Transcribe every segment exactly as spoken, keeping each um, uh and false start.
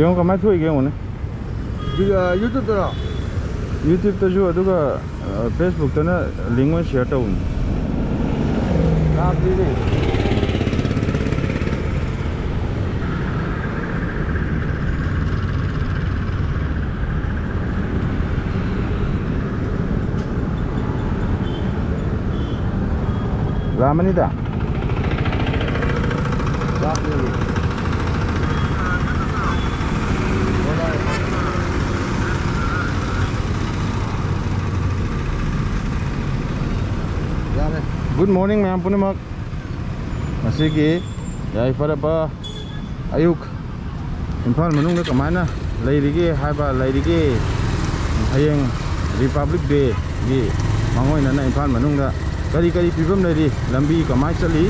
ꯌꯦꯡꯉꯣ ꯀꯃꯥꯏꯅ ꯊꯣꯛꯏꯒꯦ ꯌꯦꯡꯉꯣꯅꯦ꯫ ꯌꯨ-, ꯑ, YouTube-ꯇꯔꯣ? YouTube-ꯇꯁꯨ, ꯑꯗꯨꯒ, ꯑ, Facebook-ꯇꯅ link ꯑꯣꯏꯅ share ꯇꯧꯕꯅꯤ꯫ ꯂꯥꯞꯄꯤꯅꯦ꯫ ꯂꯥꯛꯑꯃꯅꯤꯗ꯫ ꯂꯥꯞꯄꯤꯅꯦ꯫ ꯌꯥꯔꯦ꯫ Good morning, ꯃꯌꯥꯝ ꯄꯨꯝꯅꯃꯛ꯫ ꯉꯁꯤꯒꯤ ꯌꯥꯏꯐꯔꯕ ꯑꯌꯨꯛ ꯏꯝꯐꯥꯜ ꯃꯅꯨꯡꯗ ꯀꯃꯥꯏꯅ ꯂꯩꯔꯤꯒꯦ ꯍꯥꯏꯕ, ꯂꯩꯔꯤꯒꯦ꯫ ꯍꯌꯦꯡ Republic Day-ꯒꯤ ꯃꯥꯡꯑꯣꯏꯅꯅ ꯏꯝꯐꯥꯜ ꯃꯅꯨꯡꯗ ꯀꯔꯤ ꯀꯔꯤ ꯐꯤꯕꯝ ꯂꯩꯔꯤ, ꯂꯝꯕꯤ ꯀꯃꯥꯏꯅ ꯆꯠꯂꯤ,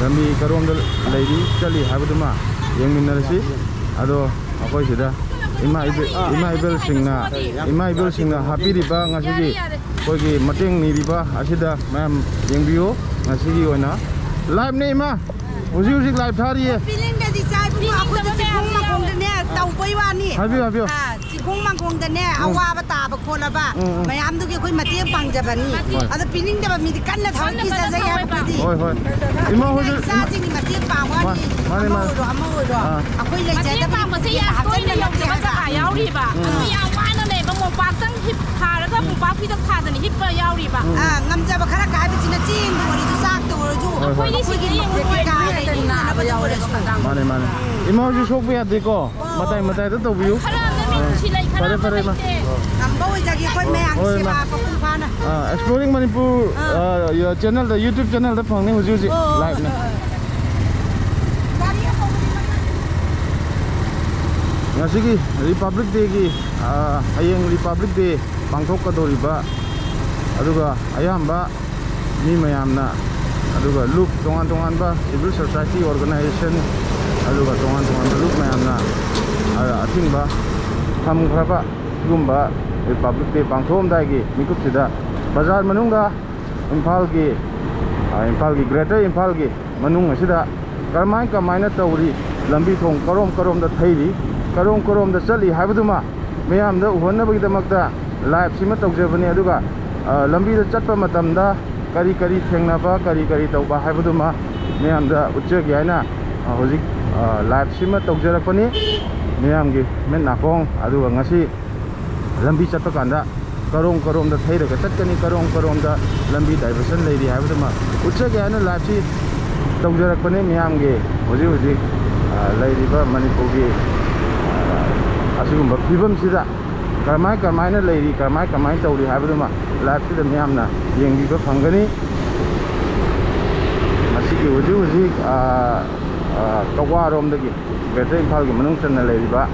ꯂꯝꯕꯤ ꯀꯔꯣꯝꯗ ꯂꯩꯔꯤ, ꯆꯠꯂꯤ ꯍꯥꯏꯕꯗꯨꯃ ꯌꯦꯡꯃꯤꯟꯅꯔꯁꯤ꯫ ꯑꯗꯣ ꯑꯩꯈꯣꯏ ꯁꯤꯗ ꯏꯃꯥ ꯏꯕꯦ-, ꯏꯃꯥ ꯏꯕꯦꯜꯁꯤꯡꯅ, ꯏꯃꯥ ꯏꯕꯦꯜꯁꯤꯡꯅ ꯍꯥꯞꯄꯤꯔꯤꯕ ꯉꯁꯤꯒꯤ ꯑꯩꯈꯣꯏꯒꯤ ꯃꯇꯦꯡ ꯅꯤꯔꯤꯕ ꯑꯁꯤꯗ ꯃꯌꯥꯝ ꯌꯦꯡꯕꯤꯌꯨ꯫ ꯉꯁꯤꯒꯤ ꯑꯣꯏꯅ live-ꯅꯦ ꯏꯃꯥ, ꯍꯧꯖꯤꯛ ꯍꯧꯖꯤꯛ live ꯊꯥꯔꯤꯌꯦ꯫ ꯄꯤꯅꯤꯡꯗꯗꯤ ꯆꯥꯏ ꯏꯕꯨꯡꯉꯣ, ꯑꯩꯈꯣꯏꯁꯨ ꯆꯤꯡꯈꯣꯡ ꯃꯥꯡꯈꯣꯡꯗꯅꯦ ꯇꯧꯕꯩ ꯋꯥꯅꯤ꯫ ꯍꯥꯏꯕꯤꯌꯨ, ꯍꯥꯏꯕꯤꯌꯨ꯫ ꯑꯥ, ꯆꯤꯡꯈꯣꯡ ꯃꯥꯡꯈꯣꯡꯗꯅꯦ ꯎꯝ꯫ ꯑꯋꯥꯕ ꯇꯥꯕ ꯈꯣꯠꯂꯕ ꯎꯝ, ꯎꯝ꯫ ꯃꯌꯥꯝꯗꯨꯒꯤ ꯑꯩꯈꯣꯏ ꯃꯇꯦꯡ ꯄꯥꯡꯖꯕꯅꯤ꯫ ꯍꯣꯏ꯫ ꯑꯗꯣ ꯄꯤꯅꯤꯡꯗꯕ ꯃꯤꯗꯤ ꯀꯟꯅ ꯊꯕꯛ ꯊꯤꯖꯖꯒꯦ ꯍꯥꯏꯕ ꯑꯩꯈꯣꯏꯗꯤ꯫ ꯍꯣꯏ, ꯍꯣꯏ꯫ ꯏꯃꯥ ꯍꯣꯏꯁꯨ ꯏꯆꯥꯁꯤꯡꯒꯤ ꯃꯇꯦꯡ ꯄꯥꯡꯕ ꯋꯥꯅꯤ꯫ ꯃꯥ-, ꯃꯥꯅꯦ, ꯑꯃ ꯃꯥꯅꯦ꯫ ꯑꯣꯏꯔꯣ, ꯑꯃ ꯑꯣꯏꯔꯣ꯫ ꯑꯥ꯫ ꯑꯩꯈꯣꯏ ꯂꯩꯖꯗꯕ ꯃꯇꯦꯡ ꯄꯥꯡꯕꯁꯦ ꯌꯥꯝ ꯇꯣꯏꯅ ꯌꯥꯎꯗꯦꯕ ꯆꯀꯥ ꯌꯥꯎꯔꯤꯕ꯫ ꯎꯝ꯫ ꯑꯗꯨ ꯌꯥꯝ ꯋꯥꯅ ꯂꯩꯕ ꯃꯣꯝꯄꯥꯛꯇꯪ ꯍꯤꯞ-, ꯊꯥꯔꯒ ꯃꯣꯝꯄꯥꯛ ꯐꯤꯗꯛ ꯊꯥꯗꯅ ꯍꯤꯞꯄ ꯌꯥꯎꯔꯤꯕ꯫ ꯑꯥ, ꯉꯝꯖꯕ ꯈꯔ ꯀꯥꯏꯕꯁꯤꯅ ꯆꯦꯡꯗ ꯑꯣꯏꯔꯁꯨ, ꯆꯥꯛꯇ ꯑꯣꯏꯔꯁꯨ, ꯍꯣꯏ, ꯍꯣꯏ꯫ ꯑꯩꯈꯣꯏꯒꯤ ꯁꯤꯡ ꯀꯩꯀꯥ ꯂꯩꯅꯤꯡꯗꯅꯕꯗ ꯑꯣꯏꯔꯁꯨ꯫ ꯃꯥꯅꯦ, ꯃꯥꯅꯦ꯫ ꯏꯃꯥ ꯍꯣꯏꯁꯨ ꯁꯣꯛꯄ ꯌꯥꯗꯦꯀꯣ꯫ ꯃꯇꯥꯏ ꯃꯇꯥꯏꯗ ꯇꯧꯕꯤꯌꯨ꯫ ꯈꯔ ꯑꯃꯅ ꯃꯤ ꯑꯥ꯫ ꯅꯨꯡꯁꯤ ꯂꯩ, ꯈꯔ ꯐꯔꯦ, ꯑꯃꯅ ꯐꯔꯦ, ꯏꯃꯥ꯫ ꯂꯩꯇꯦ꯫ ꯉꯝꯕ ꯑꯣꯏꯖꯒꯦ ꯑꯩꯈꯣꯏ ꯃꯌꯥꯝꯒꯤ ꯍꯣꯏ, ꯏꯃꯥ꯫ ꯁꯦꯕꯥ ꯃꯄꯨꯡ ꯐꯥꯅ꯫ ꯑꯥ, Exploring Manipur, ꯑꯥ꯫ ꯑꯥ, ꯌ-, channel-ꯗ, YouTube channel-ꯗ ꯐꯪꯅꯤ ꯍꯧꯖꯤꯛ ꯍꯧꯖꯤꯛ ꯑꯣ, live-ꯅꯦ꯫ ꯑꯥ, ꯑꯥ꯫ ꯒꯥꯔꯤ ꯑꯆꯧꯕꯗꯤ ꯃꯊꯛ꯫ ꯉꯁꯤꯒꯤ Republic Day-ꯒꯤ, ꯑꯥ, ꯍꯌꯦꯡ Republic Day ꯄꯥꯡꯊꯣꯛꯀꯗꯧꯔꯤꯕ, ꯑꯗꯨꯒ ꯑꯌꯥꯝꯕ ꯃꯤ ꯃꯌꯥꯝꯅ, ꯑꯗꯨꯒ ꯂꯨꯞ, ꯇꯣꯉꯥꯟ ꯇꯣꯉꯥꯟꯕ civil society organization, ꯑꯗꯨꯒ ꯇꯣꯉꯥꯟ ꯇꯣꯉꯥꯟꯕ ꯂꯨꯞ ꯃꯌꯥꯝꯅ, ꯑ, ꯑꯊꯤꯡꯕ ꯊꯝꯈ꯭ꯔꯕ ꯁꯤꯒꯨꯝꯕ Republic Day ꯄꯥꯡꯊꯣꯛꯑꯝꯗꯥꯏꯒꯤ ꯃꯤꯀꯨꯞꯁꯤꯗ ꯕꯖꯥꯔ ꯃꯅꯨꯡꯗ ꯏꯝꯐꯥꯜꯒꯤ, ꯑ, ꯏꯝꯐꯥꯜꯒꯤ, Greater ꯏꯝꯐꯥꯜꯒꯤ ꯃꯅꯨꯡ ꯑꯁꯤꯗ ꯀꯔꯝꯍꯥꯏ ꯀꯃꯥꯏꯅ ꯇꯧꯔꯤ, ꯂꯝꯕꯤ ꯊꯣꯡ ꯀꯔꯣꯝ ꯀꯔꯣꯝꯗ ꯊꯩꯔꯤ, ꯀꯔꯣꯝ ꯀꯔꯣꯝꯗ ꯆꯠꯂꯤ ꯍꯥꯏꯕꯗꯨꯃ ꯃꯌꯥꯝꯗ ꯎꯍꯟꯅꯕꯒꯤꯗꯃꯛꯇ live ꯁꯤꯃ ꯇꯧꯖꯕꯅꯤ꯫ ꯑꯗꯨꯒ, ꯑ, ꯂꯝꯕꯤꯗ ꯆꯠꯄ ꯃꯇꯝꯗ ꯀꯔꯤ ꯀꯔꯤ ꯊꯦꯡꯅꯕ, ꯀꯔꯤ ꯀꯔꯤ ꯇꯧꯕ ꯍꯥꯏꯕꯗꯨꯃ ꯃꯌꯥꯝꯗ ꯎꯠꯆꯒꯦ ꯍꯥꯏꯅ, ꯑ, ꯍꯧꯖꯤꯛ, ꯑ, live ꯁꯤꯃ ꯇꯧꯖꯔꯛꯄꯅꯤ꯫ ꯃꯌꯥꯝꯒꯤ ꯃꯤꯠ ꯅꯥꯀꯣꯡ, ꯑꯗꯨꯒ ꯉꯁꯤ ꯂꯝꯕꯤ ꯆꯠꯄ ꯀꯥꯟꯗ ꯀꯔꯣꯝ ꯀꯔꯣꯝꯗ ꯊꯩꯔꯒ ꯆꯠꯀꯅꯤ, ꯀꯔꯣꯝ ꯀꯔꯣꯝꯗ ꯂꯝꯕꯤ diversion ꯂꯩꯔꯤ ꯍꯥꯏꯕꯗꯨꯃ ꯎꯠꯆꯒꯦ ꯍꯥꯏꯅ live ꯁꯤ ꯇꯧꯖꯔꯛꯄꯅꯤ꯫ ꯃꯤꯌꯥꯝꯒꯤ ꯍꯧꯖꯤꯛ ꯍꯧꯖꯤꯛ, ꯑ, ꯂꯩꯔꯤꯕ ꯃꯅꯤꯄꯨꯔꯒꯤ, ꯑ, ꯑꯁꯤꯒꯨꯝꯕ ꯐꯤꯕꯝꯁꯤꯗ ꯀꯔꯝꯍꯥꯏ ꯀꯔꯝꯍꯥꯏꯅ ꯂꯩꯔꯤ, ꯀꯔꯝꯍꯥꯏ ꯀꯔꯝꯍꯥꯏꯅ ꯇꯧꯔꯤ ꯍꯥꯏꯕꯗꯨꯃ live ꯁꯤꯗ ꯃꯤꯌꯥꯝꯅ ꯌꯦꯡꯕꯤꯕ ꯐꯪꯒꯅꯤ꯫ ꯃꯁꯤꯒꯤ ꯍꯧꯖꯤꯛ ꯍꯧꯖꯤꯛ, ꯑ, ꯑ, ꯀꯛꯋꯥꯔꯣꯝꯗꯒꯤ Greater ꯏꯝꯐꯥꯜꯒꯤ ꯃꯅꯨꯡ ꯆꯟꯅ ꯂꯩꯔꯤꯕ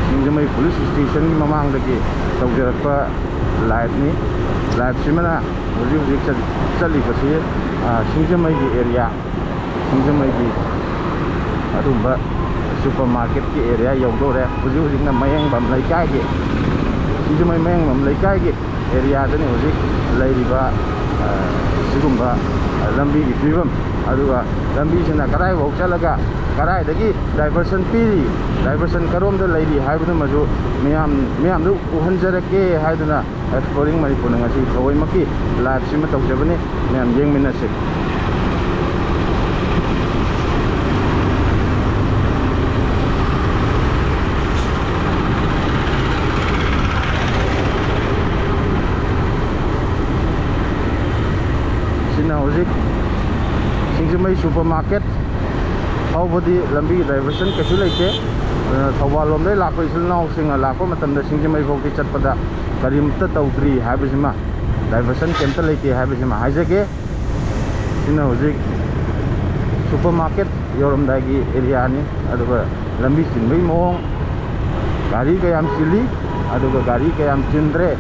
ꯁꯤꯡꯖꯃꯩ police station ꯒꯤ ꯃꯃꯥꯡꯗꯒꯤ ꯇꯧꯖꯔꯛꯄ live ꯅꯤ꯫ Live ꯁꯤꯃꯅ ꯍꯧꯖꯤꯛ ꯍꯧꯖꯤꯛ ꯆꯠ-, ꯆꯠꯂꯤꯕꯁꯤ, ꯑ, ꯁꯤꯡꯖꯃꯩꯒꯤ area, ꯁꯤꯡꯖꯃꯩꯒꯤ ꯑꯗꯨꯒꯨꯝꯕ supermarket ꯀꯤ area ꯌꯧꯗꯣꯔꯦ꯫ ꯍꯧꯖꯤꯛ ꯍꯧꯖꯤꯛꯅ ꯃꯌꯦꯡꯕꯝ ꯂꯩꯀꯥꯏꯒꯤ, ꯁꯤꯡꯖꯃꯩ ꯃꯌꯦꯡꯕꯝ ꯂꯩꯀꯥꯏꯒꯤ area ꯗꯅꯤ ꯍꯧꯖꯤꯛ ꯂꯩꯔꯤꯕ, ꯑ, ꯁꯤꯒꯨꯝꯕ, ꯑ, ꯂꯝꯕꯤꯒꯤ ꯐꯤꯕꯝ, ꯑꯗꯨꯒ ꯂꯝꯕꯤꯁꯤꯅ ꯀꯗꯥꯏꯐꯥꯎ ꯆꯠꯂꯒ ꯀꯗꯥꯏꯗꯒꯤ diversion ꯄꯤꯔꯤ, diversion ꯀꯔꯣꯝꯗ ꯂꯩꯔꯤ ꯍꯥꯏꯕꯗꯨꯃꯁꯨ ꯃꯤꯌꯥꯝ, ꯃꯤꯌꯥꯝꯗ ꯎꯍꯟꯖꯔꯛꯀꯦ ꯍꯥꯏꯗꯨꯅ Exploring ꯃꯅꯤꯄꯨꯔꯅ ꯉꯁꯤ ꯊꯑꯣꯏꯃꯛꯀꯤ live ꯁꯤꯃ ꯇꯧꯖꯕꯅꯤ꯫ ꯃꯌꯥꯝ ꯌꯦꯡꯃꯤꯟꯅꯁꯤ꯫ ꯁꯤꯅ ꯍꯧꯖꯤꯛ ꯁꯤꯡꯖꯃꯩ supermarket ꯐꯥꯎꯕꯗꯤ ꯂꯝꯕꯤꯒꯤ diversion ꯀꯩꯁꯨ ꯂꯩꯇꯦ꯫ ꯑꯗꯨꯅ ꯊꯧꯕꯥꯜ ꯂꯣꯝꯗꯒꯤ ꯂꯥꯛꯄ ꯏꯆꯤꯜ ꯏꯅꯥꯎꯁꯤꯡꯅ ꯂꯥꯛꯄ ꯃꯇꯝꯗ ꯁꯤꯡꯖꯃꯩ ꯐꯥꯎꯗꯤ ꯆꯠꯄꯗ ꯀꯔꯤꯝꯇ ꯇꯧꯗ꯭ꯔꯤ ꯍꯥꯏꯕꯁꯤꯃ, diversion ꯀꯩꯝꯇ ꯂꯩꯇꯦ ꯍꯥꯏꯕꯁꯤꯃ ꯍꯥꯏꯖꯒꯦ꯫ ꯁꯤꯅ ꯍꯧꯖꯤꯛ supermarket ꯌꯧꯔꯝꯗꯥꯏꯒꯤ area ꯅꯤ꯫ ꯑꯗꯨꯒ ꯂꯝꯕꯤ ꯆꯤꯟꯕꯒꯤ ꯃꯑꯣꯡ, ꯒꯥꯔꯤ ꯀꯌꯥꯝ ꯆꯤꯜꯂꯤ, ꯑꯗꯨꯒ ꯒꯥꯔꯤ ꯀꯌꯥꯝ ꯆꯤꯟꯗ꯭ꯔꯦ,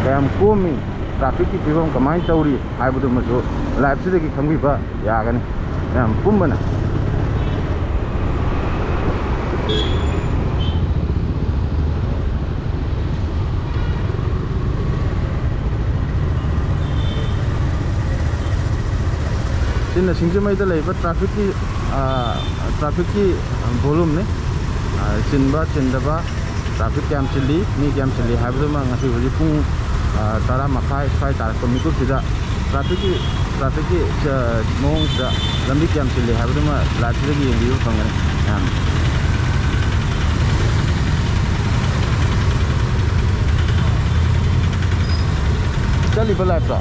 ꯀꯌꯥꯝ ꯀꯣꯝꯃꯤ, traffic ꯀꯤ ꯐꯤꯕꯝ ꯀꯃꯥꯏꯅ ꯇꯧꯔꯤ ꯍꯥꯏꯕꯗꯨꯃꯁꯨ live ꯁꯤꯗꯒꯤ ꯈꯪꯕꯤꯕ ꯌꯥꯒꯅꯤ ꯃꯌꯥꯝ ꯄꯨꯝꯕꯅ꯫ ꯁꯤꯅ ꯁꯤꯡꯖꯃꯩꯗ ꯂꯩꯕ traffic ꯀꯤ, ꯑ, traffic ꯀꯤ volume ꯅꯤ꯫ ꯆꯤꯟꯕ ꯆꯤꯟꯗꯕ, ꯇ꯭ꯔꯥꯐꯤꯛ ꯀꯌꯥꯝ ꯆꯤꯜꯂꯤ, ꯃꯤ ꯀꯌꯥꯝ ꯆꯤꯜꯂꯤ ꯍꯥꯏꯕꯗꯨꯃ ꯉꯁꯤ ꯍꯧꯖꯤꯛ ꯄꯨꯡ ꯇꯔꯥ ꯃꯈꯥꯏ ꯁ꯭ꯋꯥꯏ ꯇꯥꯔꯛꯄ ꯃꯤꯀꯨꯞꯁꯤꯗ ꯇ꯭ꯔꯥꯐꯤꯛꯀꯤ, ꯇ꯭ꯔꯥꯐꯤꯛꯀꯤ ꯃꯑꯣꯡꯁꯤꯗ ꯂꯝꯕꯤ ꯀꯌꯥꯝ ꯆꯤꯜꯂꯤ ꯍꯥꯏꯕꯗꯨꯃ ꯂꯥꯏꯚꯁꯤꯗꯒꯤ ꯌꯦꯡꯕꯤꯕ ꯐꯪꯒꯅꯤ ꯃꯌꯥꯝ꯫ ꯆꯠꯂꯤꯕ ꯂꯥꯏꯚꯇꯣ?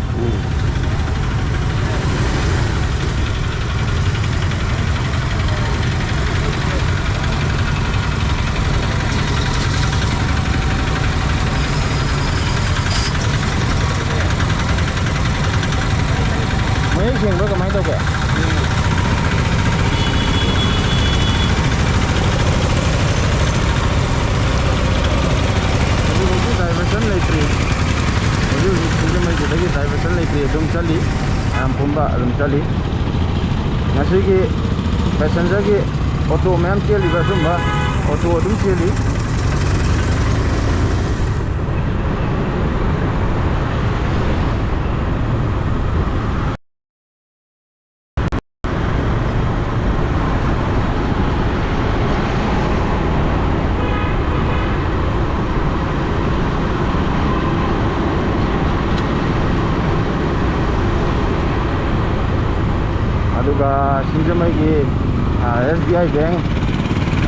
ꯃꯌꯦꯛ ꯁꯦꯡꯕ꯭ꯔꯥ, ꯀꯃꯥꯏꯅ ꯇꯧꯒꯦ? ꯍꯧꯖꯤꯛꯐꯥꯎꯗꯤ ꯗꯥꯏꯚꯔꯁꯟ ꯂꯩꯇ꯭ꯔꯤ꯫ ꯍꯧꯖꯤꯛ ꯍꯧꯖꯤꯛ ꯁꯤꯡꯖꯃꯩꯁꯤꯗꯒꯤ ꯗꯥꯏꯚꯔꯁꯟ ꯂꯩꯇ꯭ꯔꯤ, ꯑꯗꯨꯝ ꯆꯠꯂꯤ꯫ ꯃꯌꯥꯝ ꯄꯨꯝꯕ ꯑꯗꯨꯝ ꯆꯠꯂꯤ꯫ ꯉꯁꯤꯒꯤ ꯄꯦꯁꯦꯟꯖꯔꯒꯤ ꯑꯣꯇꯣ ꯃꯌꯥꯝ ꯆꯦꯜꯂꯤꯕ, ꯑꯗꯨꯝꯕ ꯑꯣꯇꯣ ꯑꯗꯨꯝ ꯆꯦꯜꯂꯤ꯫ ꯑꯗꯨꯒ ꯁꯤꯡꯖꯃꯩꯒꯤ, ꯑ, ꯑꯦꯁ ꯕꯤ ꯑꯥꯏ ꯕꯦꯡ,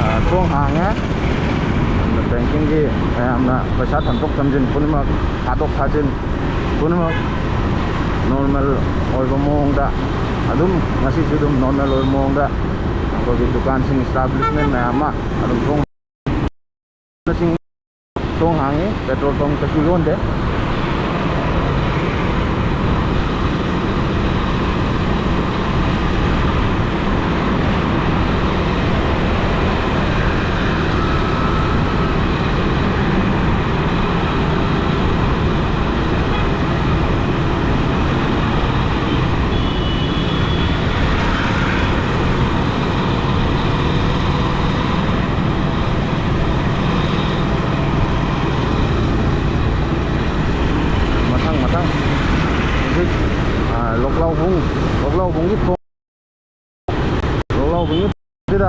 ꯑ, ꯊꯣꯡ ꯍꯥꯡꯉꯦ꯫ ꯑꯗꯨꯅ ꯕꯦꯡꯀꯤꯡꯒꯤ ꯃꯌꯥꯝꯅ ꯄꯩꯁꯥ ꯊꯝꯗꯣꯛ ꯊꯝꯖꯤꯟ ꯄꯨꯝꯅꯃꯛ, ꯊꯥꯗꯣꯛ ꯊꯥꯖꯤꯟ ꯄꯨꯝꯅꯃꯛ ꯅꯣꯔꯃꯦꯜ ꯑꯣꯏꯕ ꯃꯑꯣꯡꯗ ꯑꯗꯨꯝ, ꯉꯁꯤꯁꯨ ꯑꯗꯨꯝ ꯅꯣꯔꯃꯦꯜ ꯑꯣꯏꯕ ꯃꯑꯣꯡꯗ ꯑꯩꯈꯣꯏꯒꯤ ꯗꯨꯀꯥꯟꯁꯤꯡ, ꯏꯁꯇꯥꯕ꯭ꯂꯤꯁꯃꯦꯟ ꯃꯌꯥꯝ ꯑꯃ ꯑꯗꯨꯝ ꯊꯣꯡ ꯊꯣꯡ ꯍꯥꯡꯉꯤ, ꯄꯦꯇ꯭ꯔꯣꯜ ꯄꯝ ꯀꯩꯁꯨ ꯌꯣꯟꯗꯦ꯫ ꯃꯊꯪ ꯃꯊꯪ ꯍꯧꯖꯤꯛ, ꯑ, ꯂꯣꯛꯂꯥꯎꯕꯨꯡ, ꯂꯣꯛꯂꯥꯎꯕꯨꯡꯒꯤ ꯊꯣꯡ, ꯂꯣꯛꯂꯥꯎꯕꯨꯡꯒꯤ ꯊꯣꯡꯁꯤꯗ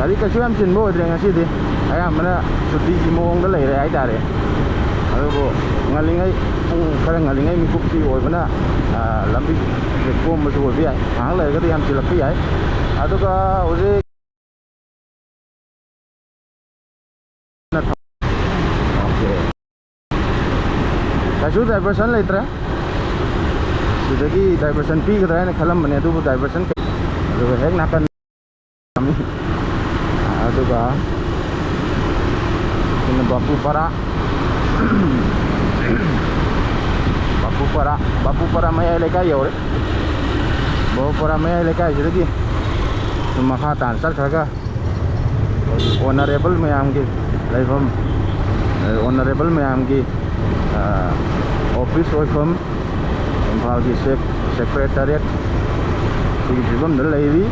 ꯒꯥꯔꯤ ꯀꯩꯁꯨ ꯌꯥꯝ ꯆꯤꯟꯕ ꯑꯣꯏꯗ꯭ꯔꯦ ꯉꯁꯤꯗꯤ꯫ ꯑꯌꯥꯝꯕꯅ ꯁꯨꯇꯤꯒꯤ ꯃꯑꯣꯡꯗ ꯂꯩꯔꯦ ꯍꯥꯏꯇꯥꯔꯦ꯫ ꯑꯗꯨꯕꯨ ꯉꯜꯂꯤꯉꯩ, ꯄꯨꯡ ꯈꯔ ꯉꯜꯂꯤꯉꯩ ꯃꯤꯀꯨꯞꯇꯤ ꯑꯣꯏꯕꯅ, ꯑ, ꯂꯝꯕꯤ ꯀꯣꯝꯕꯁꯨ ꯑꯣꯏꯕ ꯌꯥꯏ꯫ ꯉꯥꯏꯍꯥꯛ ꯂꯩꯔꯒꯗꯤ ꯌꯥꯝ ꯆꯤꯜꯂꯛꯄ ꯌꯥꯏ꯫ ꯑꯗꯨꯒ ꯍꯧꯖꯤꯛ ꯀꯩꯁꯨ diversion ꯂꯩꯇ꯭ꯔꯦ꯫ ꯁꯤꯗꯒꯤ diversion ꯄꯤꯒꯗ꯭ꯔꯥ ꯍꯥꯏꯅ ꯈꯜꯂꯝꯕꯅꯦ, ꯑꯗꯨꯕꯨ diversion, ꯑꯗꯨꯒ ꯍꯦꯛ ꯅꯥꯀꯟ ꯑꯗꯨꯒ ꯁꯤꯅ ꯕꯥꯄꯨ ꯄꯔꯥ꯫ ꯕꯥꯄꯨ ꯄꯔꯥ, ꯕꯥꯄꯨ ꯄꯔꯥ ꯃꯌꯥꯏ ꯂꯩꯀꯥꯏ ꯌꯧꯔꯦ꯫ ꯕꯥꯄꯨ ꯄꯔꯥ ꯃꯌꯥꯏ ꯂꯩꯀꯥꯏꯁꯤꯗꯒꯤ ꯁꯨꯝ ꯃꯈꯥ ꯇꯥꯅ ꯆꯠꯈ꯭ꯔꯒ ꯑꯩꯈꯣꯏꯒꯤ honourable ꯃꯌꯥꯝꯒꯤ ꯂꯩꯐꯝ, honourable ꯃꯌꯥꯝꯒꯤ, ꯑ, office ꯑꯣꯏꯐꯝ, ꯏꯝꯐꯥꯜꯒꯤ sec-, secretariat ꯁꯤꯒꯤ ꯐꯤꯕꯝꯗ ꯂꯩꯔꯤ꯫